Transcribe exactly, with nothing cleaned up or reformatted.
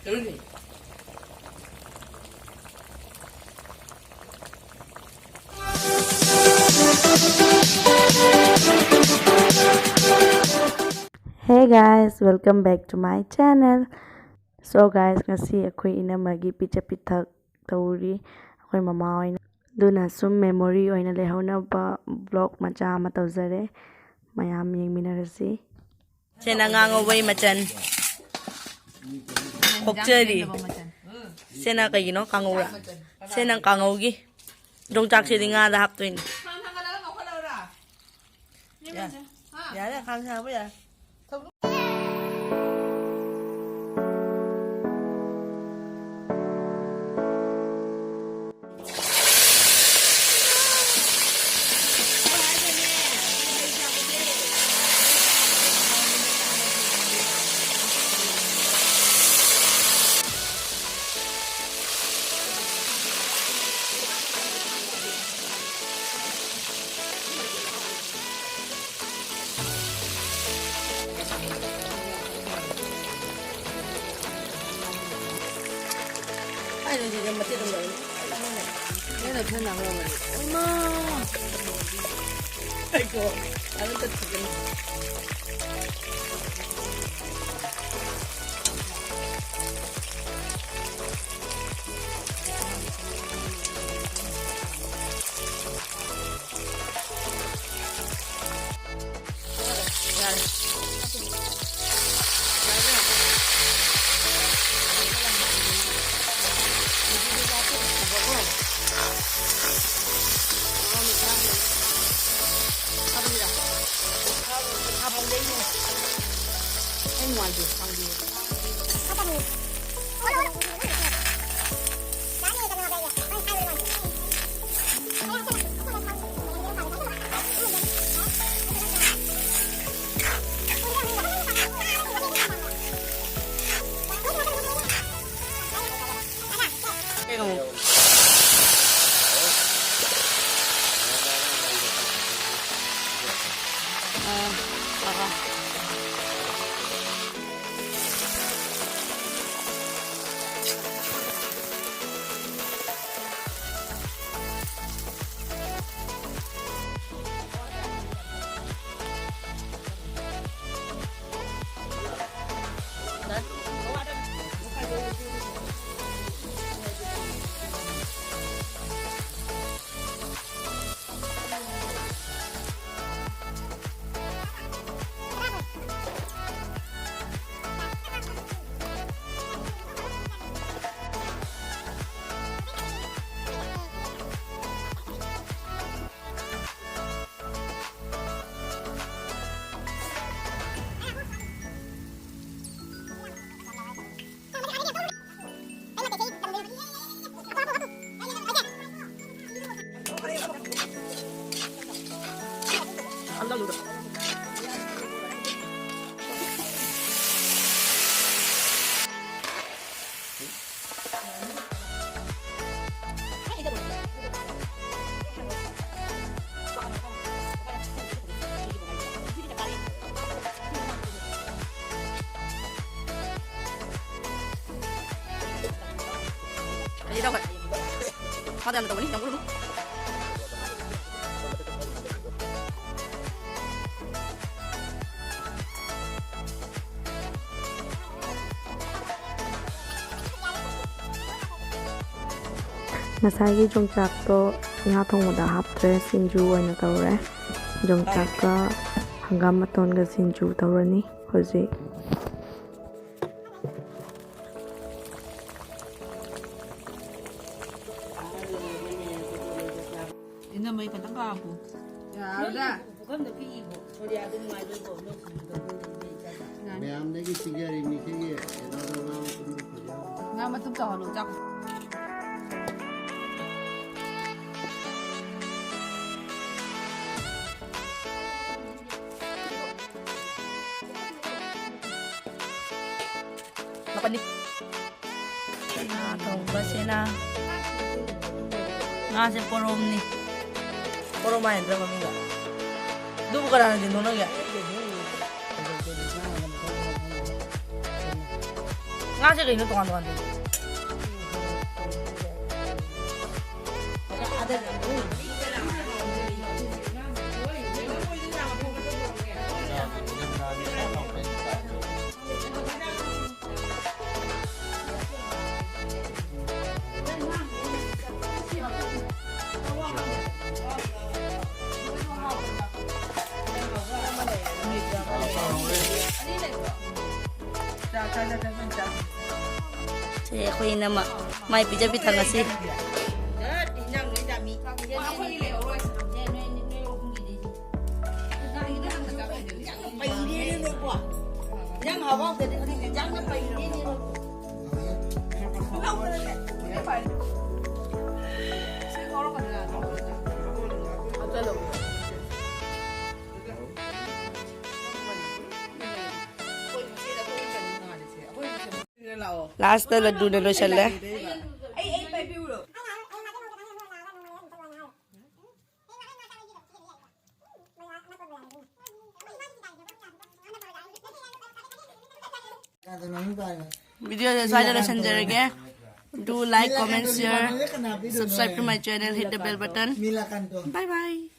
Hey guys, welcome back to my channel. So guys, ꯉꯁꯤ ꯑꯩꯈꯣꯏ ꯏꯅꯝꯃꯒꯤ ꯄꯤꯖ ꯄꯤꯊꯛ ꯇꯧꯔꯤ ꯑꯩꯈꯣꯏ ꯃꯃꯥ ꯍꯣꯏꯅ꯫ ꯑꯗꯨꯅ ꯁꯨꯝ memory ꯑꯣꯏꯅ ꯂꯩꯍꯧꯅꯕ vlog ꯃꯆꯥ ꯑꯃ ꯇꯧꯖꯔꯦ꯫ ꯃꯌꯥꯝ ꯌꯦꯡꯃꯤꯟꯅꯔꯁꯤ꯫ ꯁꯤꯅ ꯉꯥ ꯉꯧꯕꯩ ꯃꯆꯜ꯫ ꯈꯣꯛꯆꯔꯤ꯫ ꯁꯤꯅ ꯀꯩꯒꯤꯅꯣ? ꯀꯥꯡꯉꯧꯔꯥ? ꯁꯤꯅ ꯀꯥꯡꯉꯧꯒꯤ꯫ ꯌꯣꯡꯆꯥꯛꯁꯤꯗꯤ ꯉꯥꯗ ꯍꯥꯞꯇꯣꯏꯅꯤ꯫ ꯌꯥꯔꯦ, ꯈꯥꯡ ꯁꯥꯕ ꯌꯥꯔꯦ꯫ ꯑꯩꯅ ꯁꯤꯗ ꯃꯆꯦꯠ ꯑꯃ ꯂꯧꯔꯦ꯫ ꯅꯪꯅ ꯈꯔ ꯅꯪ ꯂꯧꯔꯦ꯫ ꯏꯃꯥ! ꯑꯩꯀꯣ, ꯑꯗꯨꯝ ꯆꯠꯈꯤꯒꯅꯤ꯫ ꯁꯤ ꯇꯧꯈ꯭ꯔꯦ꯫ ꯃꯥꯗ ꯌꯥꯝꯅ ꯇꯧꯒꯅꯤ, ꯌꯥꯝ ꯎꯠꯂꯨꯅꯨ꯫ ꯉꯁꯥꯏꯒꯤ ꯌꯣꯡꯆꯥꯛꯇꯣ ꯉꯥ ꯊꯣꯡꯕꯗ ꯍꯥꯞꯇ꯭ꯔꯦ, ꯁꯤꯡꯖꯨ ꯑꯣꯏꯅ ꯇꯧꯔꯦ꯫ ꯌꯣꯡꯆꯥꯛꯀ ꯍꯪꯒꯥꯝ ꯃꯇꯣꯟꯒ ꯁꯤꯡꯖꯨ ꯇꯧꯔꯅꯤ ꯍꯧꯖꯤꯛ꯫ ꯏꯅꯝꯃꯩ ꯈꯇꯪ ꯀꯥꯞꯄꯨ꯫ ꯌꯥꯔꯗ꯭ꯔꯥ? ꯄꯨꯈꯝꯗ ꯄꯤꯛꯏꯕꯣ? ꯁꯣꯔꯤꯌꯥꯗ ꯅꯨꯡꯉꯥꯏꯔꯣꯏꯕꯣ? ꯅꯣꯏ ꯁꯤꯡꯖꯨ ꯇꯧꯗꯣꯏꯅꯦ, ꯏꯆꯥ ꯏꯆꯥ꯫ ꯃꯌꯥꯝꯗꯒꯤ ꯄꯤꯖꯔꯤ ꯃꯤꯁꯤꯒꯤ ꯀꯩꯅꯣꯗꯣ ꯉꯥ ꯃꯇꯨꯝꯗꯣ ꯐꯖꯅ꯫ ꯉꯥ ꯃꯇꯨꯝ ꯇꯧꯍꯜꯂꯣ, ꯆꯥꯛ꯫ ꯃꯥꯄꯟꯅꯤ꯫ ꯉꯥ ꯊꯣꯡꯕꯁꯤꯅ ꯉꯥꯁꯦ ꯄꯣꯔꯣꯝꯅꯤ꯫ ꯄꯣꯔꯣꯝ ꯍꯥꯏ ꯅꯠꯇ꯭ꯔ ꯃꯃꯤꯡꯗꯣ? ꯑꯗꯨꯕꯨ ꯀꯅꯥꯅ ꯌꯦꯟꯊꯣꯛꯅꯒꯦ? ꯉꯥꯁꯦ ꯀꯩꯅꯣ ꯇꯣꯉꯥꯟ ꯇꯣꯉꯥꯟ ꯇꯧꯔꯤꯁꯦ? ꯁꯦ, ꯑꯩꯈꯣꯏ ꯏꯅꯝꯃ ꯃꯥꯏ ꯄꯤꯖ ꯄꯤꯊꯛ ꯉꯁꯤ꯫ ꯄꯩꯔꯦꯅꯦ ꯅꯣꯏꯕꯣ꯫ ꯏꯟꯖꯥꯡ ꯍꯥꯎꯕ ꯍꯥꯎꯇꯗꯤ ꯈꯪꯗꯦ, ꯏꯟꯖꯥꯡꯅ ꯄꯩꯔꯦꯅꯦ ꯅꯣꯏꯕꯣ꯫ ꯂꯥꯁꯇ ꯂꯗꯨꯅ ꯂꯣꯏꯁꯜꯂꯦ꯫ ꯚꯤꯗꯤꯑꯣꯁꯦ ꯁ꯭ꯋꯥꯏꯗ ꯂꯣꯏꯁꯤꯟꯖꯔꯒꯦ꯫ Do like, comment, share, subscribe to my channel, hit the bell button. Bye bye.